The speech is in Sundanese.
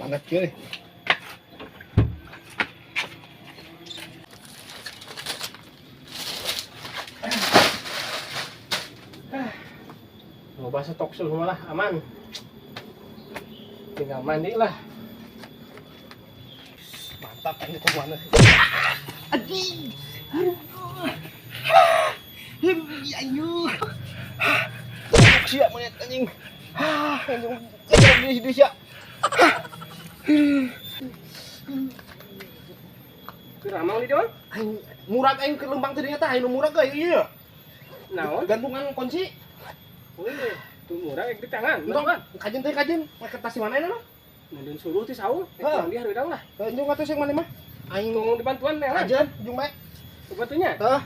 Banget kieu. Mau bahasa toksul lah, aman. Tinggal mandi lah. Mantap ini ke mana? Anjing. Aduh. Sia monyet anjing. Ah, anjing. Di di sia. Keramang di doang. Aing murag aing ke lembang tadinya tah aing nu murag euy ieu. Naon? Gantungan kunci. Oh, tuh murah di tangan. Entong Bantuan. Kajen teh kajen. Make tas di mana ini lo? Nandun suruh ti saung. Hah. Mandi hareudang lah. Jung atuh sing mana mah? Aing Tunggu dibantuan teh lah. kajen jung bae. Bantunya. Hah.